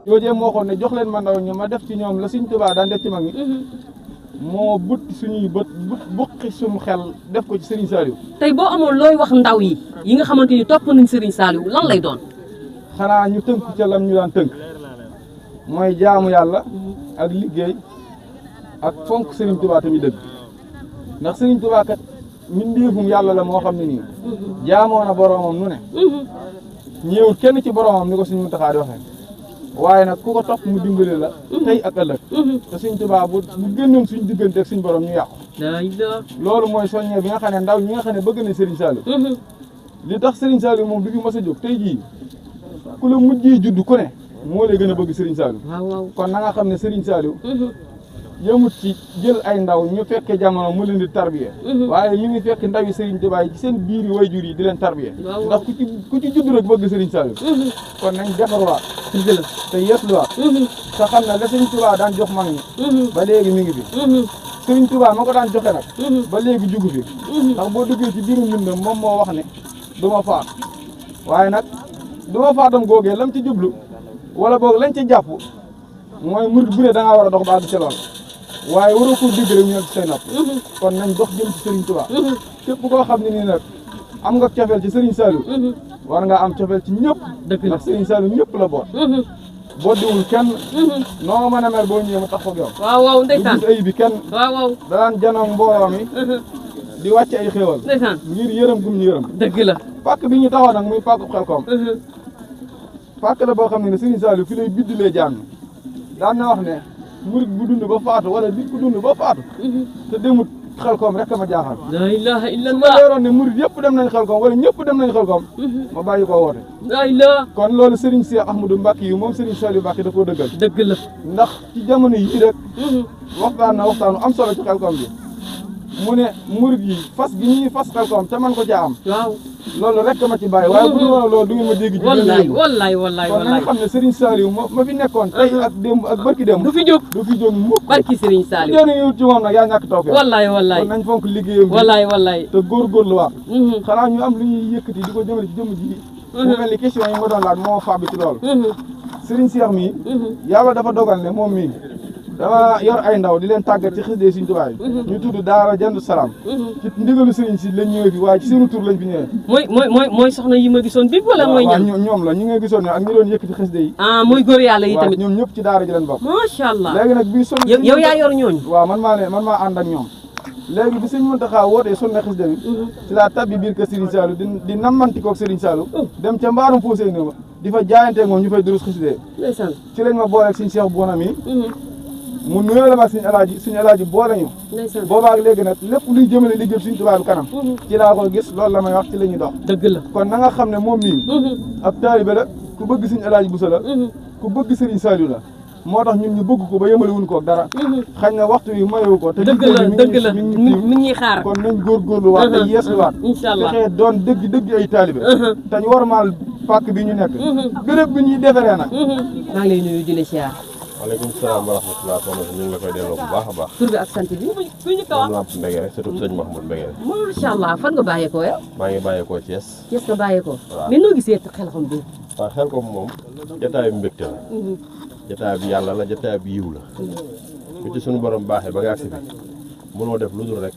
joojee moo xoon ne jox leen ma ndaw ñi ma def ci ñoom la Sëriñ Tuubaa daan def ci mag ñi moo butti suñuy bët buqi suñu xel def ko ci Serigne Saliou. tey boo amoon looy wax ndaw yi nga xamante ni topp nañ Serigne Saliou lan lay doon. xanaa ñu tënk ca lam ñu daan tënk mooy jaamu yàlla ak liggéey ak fonk Serigne Touba tamit dëgg ndax Serigne Touba kat mbindeefum yàlla la moo xam ne nii jaamoo na boromam nu ne ñëwul kenn ci boromam ni ko Serigne Mountakha di waxee waaye nag ku ko topp mu dimbali la tey ak ëllëg te Serigne Touba bu génnoon suñu diggante ak suñu borom ñu yàqu loolu mooy soññee bi nga xam ne ndaw ñi nga xam ne bëgg na Serigne Saliou li tax Serigne Saliou moom du fi mas a jóg tey jii ku la mujjee judd ku ne moo lay gën a bëgg Serigne Saliou kon na nga xam ne Serigne Saliou yëmut ci jël ay ndaw ñu fekke jamono mu leen di tarbiye waaye mi ngi fekk ndaw yi Serigne Touba yi ci seen biir yi wayjur yi di leen tarbiye ndax ku ci judd rek bëgg Serigne Saliou kon nañ defarwaat te yeesluwaat te xam ne la Serigne Touba daan jox mag ñi ba léegi mi ngi fi Serigne Touba ma ko daan joxe nag ba léegi jugu fi ndax boo duggee ci biiru mbindam moom moo wax ne du ma faat waaye nag du ma faatam googee lam ci jublu wala boog lañ ci jàpp mooy murid bu ne da ngaa war a dox ba àgg ci lool waaye waroo ko dégg rek ñu ci say nopp kon nañ dox jëm ci Serigne Touba képp koo xam ne nii nag am nga cofeel ci Serigne Saliou war nga am cofeel ci ñëpp ndax Serigne Saliou ñëpp la boot boddiwul kenn noo mën a mel boo ñëwee mu tax foog yow waaw ndeysaan du gis ayib bi kenn danaan janoog mbooloo mi di wàcc ay xéwal ngir yërëm gum ñu yërëm dëgg la pàkk bi ñu taxaw nag muy pàkku Xelkom pàkk la boo xam ne Serigne Saliou fi lay biddilee jaam daan na wax ne murid bu dund ba faatu wala nit ku dund ba faatu te demut Xelkom rek ma jaaxal la ilaha illallah ma leeroon ne murid yëpp dem nañ Xelkom wala ñëpp dem nañ Xelkom ma bàyyi koo woote la ilaha kon loolu Serigne Cheikh Ahmadou Mbacké yi moom Serigne Saliou Mbacké da koo dëggal dëgg la ndax ci jamono yi rek waxtaan na waxtaanu am solo ci Xelkom bi mu ne murid yi fas gi ñuy fas Xelkom te man ko caa am waaw loolu rek ma ci bàyyi waaye bu dul woon loolu du ngeen ma dégg ji wallaay kon nañ xam ne Serigne Saliou ma fi nekkoon tey ak démb ak barki démb du fi jóg mukk barki Serigne Saliou doon ngi ci moom nag yaa ñàkk taw wallaay kon nañ fonk liggéeyam bi wallaay te góorgóorlu waat xanaa ñu am lu ñuy yëkkati di ko jëmale ci jëmm ji mu mel ni question yi ma doon laaj moo fàbbi ci loolu Serigne Cheikh mii yàlla dafa dogal ne moom mii dama yor ay ndaw di leen tàggat ci xasida Serigne Touba yi ñu tudd Daara Jandu Salaam ci ndigalu Serigne si lañ ñëwee fi waaye ci seenu tur lañ fi ñëwee mooy soxna yi ma gisoon bi wala mooy ñan ñoom la ñi nga gisoon ne ak ñi doon yëkkati xasida yi mooy góor yàlla yi tamit ñoom ñëpp ci daara ji leen bokk macha allah léegi nag bii son yow yaa yor ñooñu waaw man maa ànd ak ñoom léegi bi Serigne Mountakha wootee sonne xasida bi ci laa tabbi biir kër Serigne Saliou di nammantikoog Serigne Saliou dem ca mbaarum posé ni ma di fa jaayantee moom ñu fay durus xasida ci lañ ma booleeg Serigne Cheikh Bouna mi mu nuyoo la ma suñu alaaji boole ñu boobaak léegi nag lépp luy jëmale liggéey Serigne Touba bi kanam ci laa ko gis loolu la may wax ci la ñuy dox dëgg la kon na nga xam ne moom mii ab taalibe la ku bëgg Serigne alaaji Bousso la ku bëgg Serigne Saliou la moo tax ñun ñu bëgg ko ba yëmale wuñ ko ak dara xañ na waxtu yi mayewu ko te dëgg la mi ngi xaar kon nañ góorgóorlu waat te yeesluwaat inshallah fexee doon dëgg ay taalibe te ñu warmaal pàkk bi ñu nekk béréb bi ñuy defaree nag maa ngi lay nuyu di la siyaar waaleykum salaam wa rahmatulah soxna si ñu ngi la koy delloo bu baax a baax tur bi ak sant bi moom Lamp Mbegere surtout sëñ Mahmoud Mbegere macha allah fan nga bàyyeekoo yow maa ngi bàyyeekoo Thiès nga bàyyeekoo mais noo gisee Xelkom bi waaw Xelkom moom jotaay bi mbégte la jotaay bi yàlla la jotaay bi yiw la bu ci suñu borom baaxee ba nga agsi fi mënoo def lu dul rek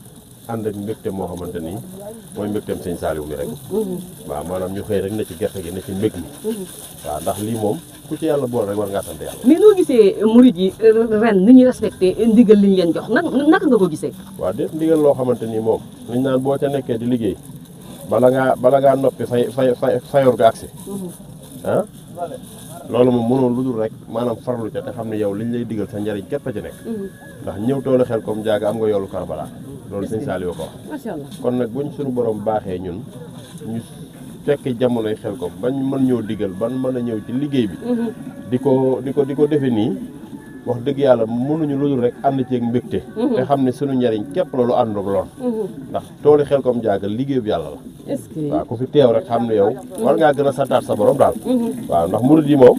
ànd ak mbégte moo xamante ni mooy mbégteem sëñ Saliou mi rek waaw maanaam ñu xëy rek ne ci gerte gi ne ci mbég mi waaw ndax lii moom ku ci yàlla boole rek war ngaa sant yàlla mais noo gisee murid yi ren ni ñuy respecté ndigal li ñu leen jox naka nga ko gisee waaw déet ndigal loo xamante ni moom liñ naan boo ca nekkee di liggéey bala ngaa noppi fayor ga agsi ah loolu moom mënoon lu dul rek maanaam farlu ca te xam ne yow liñ lay digal sa njariñ képp a ci nekk ndax ñëw toolu Xelkom jaaga am nga yoolu Karbala loolu sëñ Saliou ko wax macha allah kon nag buñ suñu borom baaxee ñun ñu fekk jamonoy Xelkom bañ mën ñoo digal ban mën a ñëw ci liggéey bi di ko defe nii wax dëgg yàlla mënuñu lu dul rek ànd ceeg mbégte te xam ne suñu njariñ képp loolu ànd ak lool ndax toolu Xelkom jaaga liggéey bi yàlla la est-ce que waaw ku fi teew rek xam ne yow war ngaa gën a santaat sa borom daal waaw ndax murid yi moom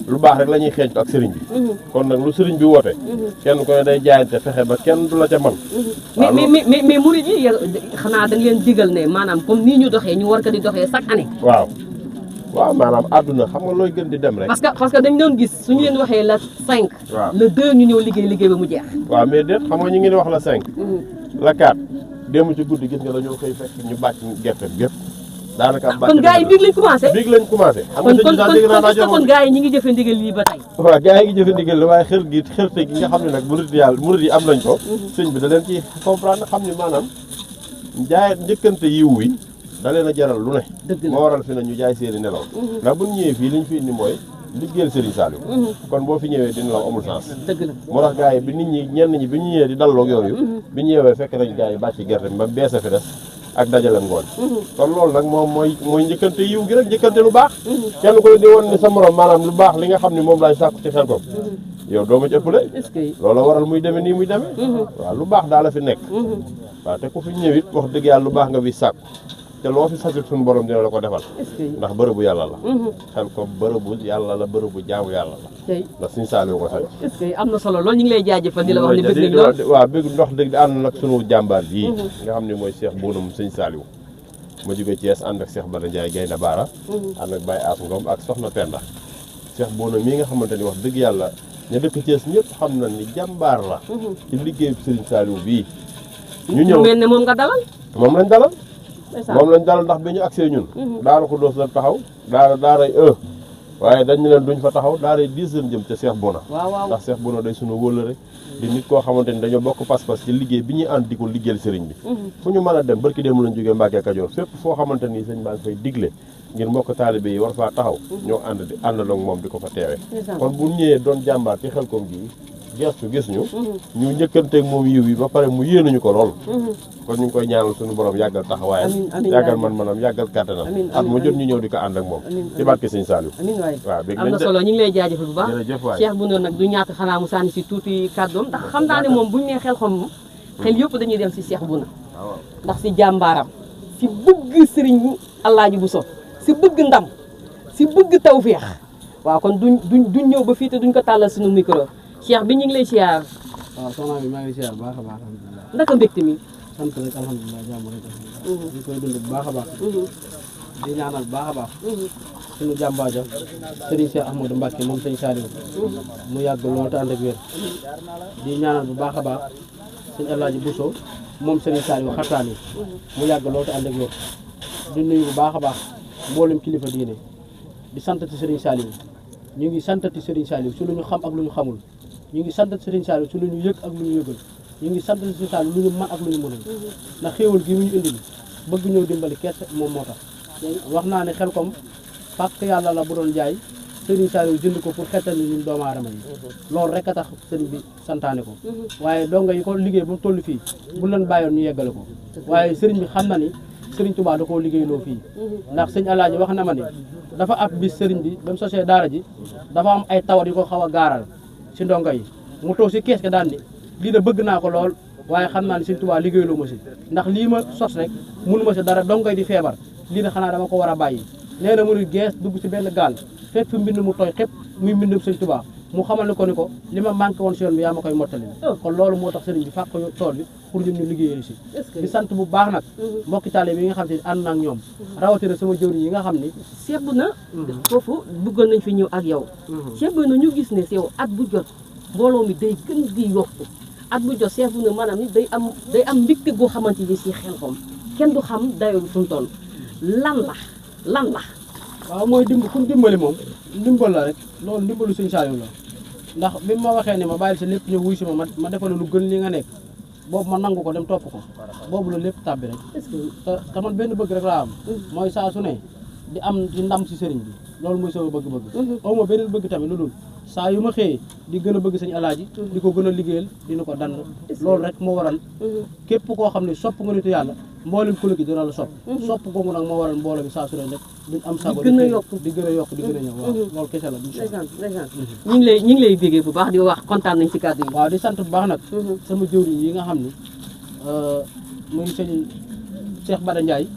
lu baax rek la ñuy xeeñtu ak sëriñ bi kon nag lu sëriñ bi woote kenn ko ne day jaayante fexe ba kenn du la ca man mais murid yi xanaa dañ leen digal ne maanaam comme nii ñu doxee ñu war ko di doxee chaque année waaw waaw maanaam àdduna xam nga looy gën di dem rek. parce que dañ doon gis suñu leen waxee la 5. waaw le 2 ñu ñëw liggéey ba mu jeex. waaw mais déet xam nga ñu ngi wax la 5. la 4 démb ci guddi gis nga dañoo koy fekk ñu bàcc gerte bi yëpp. daanaka am bàcc kon gars yi biig lañ commencé. biig lañ commencé. xam nga dañu daan dégg naa kon gars yi ñu ngi jëfe ndigal lii ba tey. waaw gars yi ngi jëfe ndigal la waaye xërte gi nga xam ne nag murid yi am nañ ko. sëñ bi da leen ci comprendre xam ni maanaam jaay njëkkante yiw wi da leen a jaral lu ne. moo waral fi na ñu jaay seeni nelaw. ndax bu ñu ñëwee fii li ñu fi indi mooy liggéeyal Serigne Saliou. kon boo fi ñëwee di nelaw amul chance. dëgg la moo tax gars yi bi nit ñi ñenn ñi bi ñu ñëwee di dalloog yooyu. bi ñu ñëwee fekk nañ gars yi bàcc gerte bi ba beese fi des ak dajale ngoon. kon loolu nag moom mooy njëkkante yiw gi rek njëkkante lu baax. kenn koy di woon ni sa morom maanaam lu baax li nga xam ne moom laay sàkku ci Xelcom. yow doo ma ci ëppale. loolu waral muy demee nii muy demee. waaw lu baax daal la fi nekk. waaw te ku fi ñëwit wax dëgg yàlla lu baax nga fi sàkku te loo fi sasit suñu borom dina la ko defal. ndax bërëbu yàlla la. Xelcom bërëbu yàlla la bërëbu jaamu yàlla la. ndax Sëñ Saliou ko sañ. est-ce que am na solo loolu ñu ngi lay jaajëfal di la wax ne bëgg nañ lool. waaw bëgg ndox dëgg ànd nag sunu jàmbaar yi nga xam ne mooy Cheikh Bounam Sëñ Saliou ma jóge Thiès ànd ak Cheikh Bada Ndiaye Gaynde Baara ànd ak Baye As Ngom ak Soxna Penda Cheikh Bounam mii nga xamante ni wax dëgg yàlla ña dëkk Thiès ñëpp xam na ni jàmbaar la ci liggéeyu Sëriñ Saliou bii ñu ñëw mel ne moom nga dalal moom lañ dalal ndax bi ñu agsee ñun daara ko doos la taxaw daaray waaye dañ leen duñ fa taxaw daaray 10 heures jëm ca Cheikh Bouna ndax Cheikh Bouna day sunu wóllëre di nit koo xamante ni dañoo bokk pas-pas ci liggéey bi ñuy ànd di ko liggéeyal sëriñ bi fu ñu mën a dem barki dem lañ jógee Mbàkke Kajoor fépp foo xamante ni sëñ baa ngi fay digle ngir mbokk taalibe yi war faa taxaw ñoo àndandoo moom di ko fa teewee kon bu ñëwee doon jàmbaar ci Xelcom gi gestu gis ñu njëkkanteeg moom yiw yi ba pare mu yéenuñu ko lool kon ñu ngi koy ñaanal suñu borom yàggal taxawaayam yàggal man-manam yàggal kàttanam at mu jot ñu ñëw di ko ànd ak moom ci barke Sëñ Saliou waaw am na solo ñu ngi lay jaajëfal bu baax Cheikh Bouna nag du ñaata xanaa mu sànni si tuuti kàddoom ndax xam naa ne moom buñu nee Xelcom xel yëpp dañuy dem si Cheikh Bouna ndax si jàmbaaram si bëgg sëriñ Alaaji Bousso si bëgg ndam si bëgg tawféex waaw kon duñ ñëw ba fii te duñ ko tàllal suñu micro Cheikh bi ñu ngi lay siyaar. waaw soxna bi maa ngi siyaar baax a baax alhamdulilah. naka mbégte mi. sant rek alhamdulilah jàmm rek. ñu koy dund bu baax a baax. di ñaanal bu baax a baax. suñu jàmbaaja Serigne Cheikh Ahmadou Mbacke moom Sëñ Saliou. mu yàgg lool te ànd ak wér. di ñaanal bu baax a baax Sëñ Alaaji Bousso moom Serigne Saliou xartaani mu yàgg lool te ànd ak wér. di nuyu bu baax a baax mboolem kilifa diine di santati Serigne Saliou ñu ngi santati Serigne Saliou su lu ñu xam ak lu ñu xamul. ñu ngi sant Serigne Saliou su lu ñu yëg ak lu ñu yëgal ñu ngi sant Serigne Saliou lu ñu mën ak lu ñu mënul ndax xéewal gi mu ñu indil bëgg ñëw dimbali kese moom moo tax wax naa ne Xelcom pàkk yàlla la bu doon jaay Serigne Saliou jënd ko pour xettal ni ñun doomu aadama yi loolu rek a tax Serigne bi santaane ko waaye donga yi ko liggéey ba mu toll fii bu leen bàyyoon ñu yeggale ko waaye Serigne bi xam na ni Serigne Touba da koo liggéeyloo fii ndax sëñ Alaaji wax na ma ni dafa ab bis Serigne bi ba mu sosee daara ji dafa am ay tawat yu ko xaw a gaaral si ndongo yi mu toog si kees ga daan ni lii de bëgg naa ko lool waaye xam naa ne Sëñ Tuubaa liggéeyloo ma si ndax lii ma sos rek mënu ma si dara ndongo yi di feebar lii de xanaa dama ko war a bàyyi nee na mu ni gees dugg si benn gaal fekk fi mbind mu tooy xëpp muy mbindum Sëñ Tuubaa mu xamal ne ko ni ko li ma manqué woon si yoon bi yaa ma koy mottali kon loolu moo tax sëriñ bi fàq tool bi pour ñun ñu liggéeyal si di sant bu baax nag mbokki taalibe yi nga xam te ànd na ak ñoom rawatina sama jëwriñ yi nga xam ni Cheikh Bouna foofu bëggoon nañ fi ñëw ak yow Cheikh Bouna ñu gis ne si yow at bu jot mbooloo mi day gën di yokku at bu jot Cheikh Bouna maanaam ni day am mbégte goo xamante ni si Xelcom kenn du xam dayoo bi fu mu toll lan la waaw mooy fu mu dimbali moom ndimbal la rek loolu ndimbalu Sëñ Saliou la ndax bi ma waxee ne ma bàyyil sa lépp ñëw wuy si ma defal lu gën li nga nekk boobu ma nangu ko dem topp ko boobu la lépp tàbbi rek te man benn bëgg rek laa am mooy saa su ne di am di ndam si sëriñ bi loolu mooy sama bëgg-bëgg aw ma beneen bëgg tamit lu dul saa yu ma xëyee di gën a bëgg Sëñ Alaaji di ko gën a liggéeyal dina ko dann loolu rek moo waral képp koo xam ne sopp nga nitu yàlla mboolem kuréel gi dina la sopp googu nag moo waral mbooloo bi saa su ne rek duñ am sago di gën a yokk di gën a ñëw waaw loolu kese la ñu ngi lay bégee bu baax di wax kontaan nañ ci kàddu yi waaw di sant bu baax nag sama jëwriñ yi nga xam ni muy sëñ Cheikh Bada Ndiaye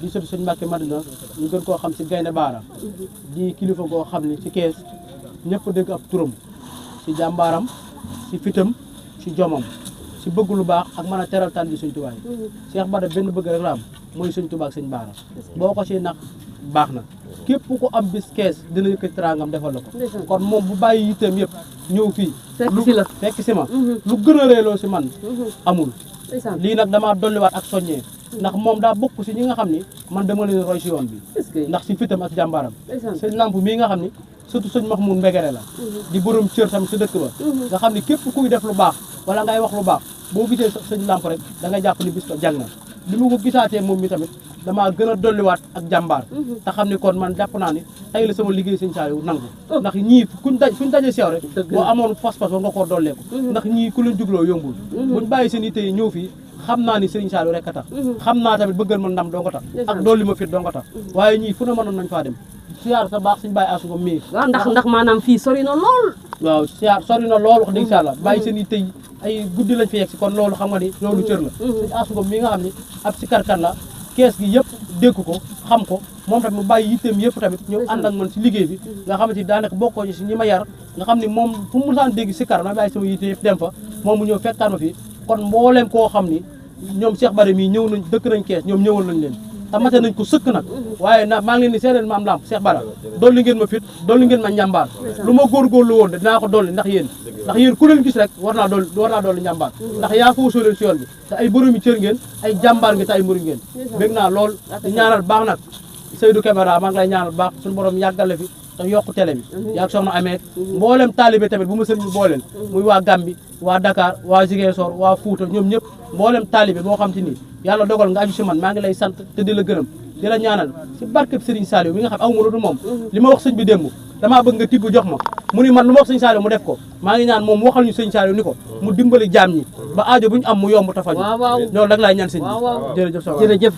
di sëtu sëñ Mbacke Madina ñu gën koo xam si Gaynde Baara di kilifa goo xam ni si kees ñëpp dégg ab turam si jàmbaaram si fitam si jomam si bëgg lu baax ak mën a teral tànn bi Sëñ Tuubaa Cheikh Bada benn bëgg rek la am mooy sëñ Tuubaa ak sëñ Baara boo ko si nag baax na képp ku am bis kees dina yëkkati teraangam defal la ko kon moom bu bàyyi yitteem yëpp ñëw fii fekk si ma lu gën a reeloo si man amul lii nag damaa dolliwaat ak soññee ndax moom daa bokk si ñi nga xam ni man dama leen roy si yoon bi ndax si fitam ak jàmbaaram sëñ Lamp mii nga xam ni surtout sëñ Mahmoud Mbegere la di borom cër tam si dëkk ba nga xam ni képp kuy def lu baax wala ngay wax lu baax boo gisee sëñ Lamp rek da ngay jàpp ni bis ba jàng na li ma ko gisaatee moom mi tamit damaa gën a dolliwaat ak jàmbaar te xam ni kon man jàpp naa ni tey la sama liggéey sëñ Saliou nangu ndax ñii fuñ daje seew rek boo amoon fas-fas war nga koo dolleeku ndax ñii ku leen jugloo yombul buñ bàyyi seen yitte yi ñëw fii xam naa ni Serigne Saliou rek a tax xam naa tamit bëggal ma ndam doo nga tax ak dolli ma fit doo nga tax waaye ñii fu ne mënoon nañ faa dem siyaar sa baax suñu bàyyi asugam mii waaw ndax maanaam fii sori na lool waaw siyaar sori na lool wax dëgg yàlla bàyyi seen yitte yi ay guddi lañ fi yegg si kon loolu xam nga ni loolu cër la suñu asugam mii nga xam ni ab si karkan la kees gi yëpp dégg ko xam ko moom tamit mu bàyyi yitteem yëpp tamit ñëw ànd ak man si liggéey bi nga xamante ni daanaka bokkoo si ñi ma yar nga xam ni moom fu mu musaan dégg si kar ma bàyyi sama yitte yëpp dem fa moom mu ñëw fekkaan ma fi kon mbooleem koo xam ni ñoom Cheikh Bara mii ñëw nañ dëkk nañ kees ñoom ñëwal nañ leen te mate nañ ko sëkk nag waaye nag maa ngi leen di seedeel maam Lamp Cheikh Bara dolli ngeen ma fit dolli ngeen ma njàmbaar lu ma góorgóorlu woon de dinaa ko dolli ndax yéen ku leen gis rek war naa dolli njàmbaar ndax yaa foosoo leen si yoon bi te ay boromi cër ngeen ay jàmbaar ngeen te ay mbëru ngeen bég naa lool di ñaanal baax nag Seydou Camara maa ngi lay ñaanal baax suñu borom yàggale fi te yokku télé bi yaag soxna Ameth mboolem taalibe tamit bu ma sëriñ bi booleel muy waa Gambi waa Dakar waa Ziguinchor waa Fouta ñoom ñëpp mboolem taalibe boo xam te ni yàlla dogal nga aju si man maa ngi lay sant te di la gërëm di la ñaanal si barkeb Serigne Saliou mi nga xam awma lu dul moom li ma wax sëñ bi démb damaa bëgg nga tibb jox ma mu ni man lu ma wax sëñ Saliou mu def ko maa ngi ñaan moom waxal ñu sëñ Saliou ni ko mu dimbali jaam ñi ba aajo bu ñu am mu yomb tafañu loolu da nga laay ñaan sëñ bi jërëjëf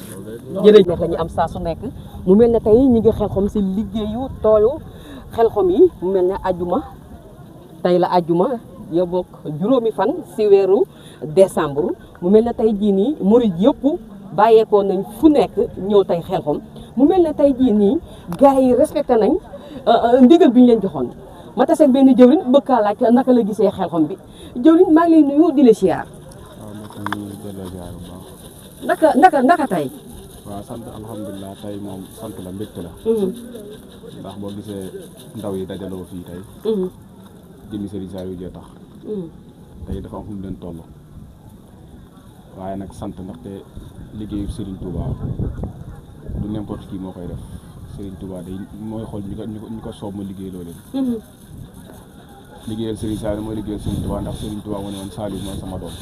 la ñu am saa su nekk mu mel ne tey ñi ngi Xelcom si liggéeyu toolu Xelcom yi mu mel ne ajjuma tey la ajjuma yow bokk juróomi fan si weeru décembre mu mel ne tey jii nii murid yëpp bàyyeekoo nañ fu nekk ñëw tey Xelcom mu mel ne tey jii nii gars yi respecté nañ ndigal bi ñu leen joxoon ma tase benn jëwriñ bëgg kaa laaj naka la gisee Xelcom bi jëwriñ maa ngi lay nuyu di la siyaar naka tey waaw sant alhamdulilah tey moom sant la mbégte la ndax boo gisee ndaw yi dajaloo fii tey jëmi Serigne Saliou jee tax tey dafa am fu mu leen toll waaye nag sant ndaxte liggéeyu Serigne Touba du n'importe qui moo koy def Serigne Touba day mooy xool ñu ko soob ma liggéey loo leen liggéeyal Serigne Saliou mooy liggéeyal Serigne Touba ndax Serigne Touba moo ne woon Saliou mooy sama doom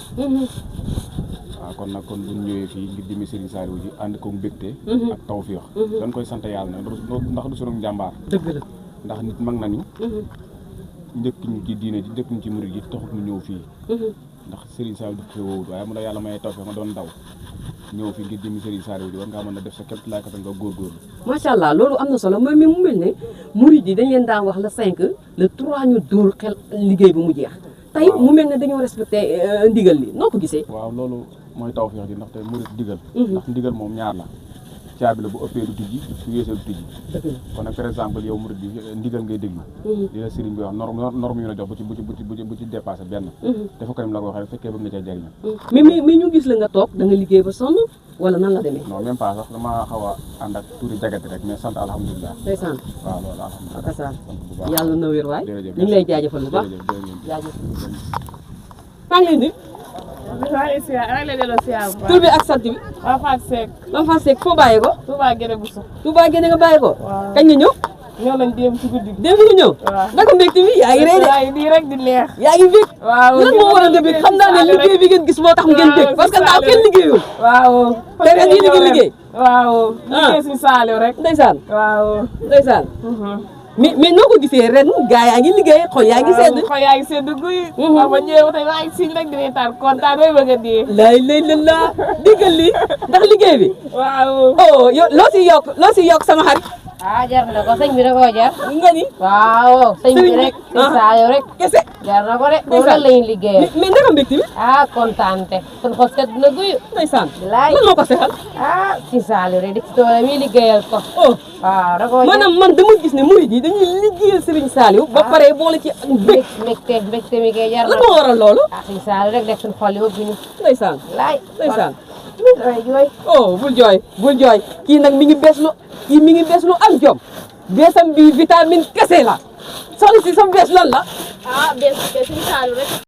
waaw kon nag kon buñ ñëwee fii ngir jëmi Serigne Saliou ji ànd ko mbégte ak tawfeex dañ koy sant yàlla nag ndax du sunu njàmbaar dëgg la ndax nit mag nañu njëkk ñu ci diine ji njëkk ñu ci murid ji taxut ñu ñëw fii ndax Serigne Saliou daf ko wóowut waaye mu la yàlla may tawfeex nga doon ndaw ñëw fi ngir jëmi Serigne Saliou ji war ngaa mën a def sa képp laay kata nga góorgóorlu macha allah loolu am na solo mooy mu mel ne murid yi dañ leen daan wax le 5 le 3 ñu dóor xel liggéey bi mu jeex tey mu mel ne dañoo respecté ndigal li noo ko gisee waaw loolu mooy tawfeex ji ndaxte murid digal ndax ndigal moom ñaar la caabi la bu ëppee du tijji su yeesee du tijji kon nag par exemple yow murid bi ndigal ngay déglu li la sëriñ bi wax norme yu la jox bu ci dépassé benn dafa ko la ko waxee rek fekkee bëgg nga cee jariñ mais ñu gis la nga toog da nga liggéey ba sonn wala nan la demee non même pas sax dama xaw a ànd ak tuuti jagati rek mais sant alhamdulilah ndeysaan waaw loolu alhamdulilah sant bu baax yàlla na wér waay ñu ngi lay jaajëfal bu baax jaajëf maa ngi leen di tur bi ak sant bi waaw Fatou Seck. Mame Fatou Seck foo bàyyee ko. Touba Guédé Bousso. Touba Guédé nga bàyyee ko. waaw kañ nga ñëw. ñëw nañ démb ci guddi gi. démb nga ñëw. waaw naka mbégte mi yaa ngi rey de. yaa ngi nii rek di neex. yaa ngi bég. waaw lan moo waral nga bég xam naa ne liggéey bi ngeen gis moo tax ngeen bég. parce que daaw kenn liggéeyul. waaw. tey rek yéen a ngi liggéey. waaw. liggéey si Saliou rek. ndeysaan. waaw. ndeysaan. mais noo ko gisee ren gaa yaa ngi liggéey xol yaa ngi sedd. xol yaa ngi sedd guy. waaw ba ñëwee tey maa ngi siñ rek di reetaan kontaan bay bëgg a dee. lay la diggal li ndax liggéey bi. waaw. oh yow loo si yokk sama xarit. jar na ko sëñ bi da koo jar. nga ni. waaw sëñ bi rek. sëñ Saliou rek. kese. jar na ko de. loolu la ñuy liggéeyal. mais naka mbégte bi. kontaante. sun xol sedd na guyu. ndeysaan. bilaay lan moo ko seexal. sëñ Saliou rek di ci doole mi liggéeyal ko. waaw da koo jar. maanaam man dama gis ne murid yi dañuy liggéeyal Serigne Saliou. ba pare boole ci ak mbég. mbégte mi kay jar na lan moo waral loolu. sëñ Saliou rek def suñ xol yi bëgg ñu. ndeysaan. bilaay ndeysaan. damay jooy. oh bul jooy kii nag mi ngi bees lu am jom beesam bi vitamine kese la soxna si sa bees lan la ah bees suñu saalu rek.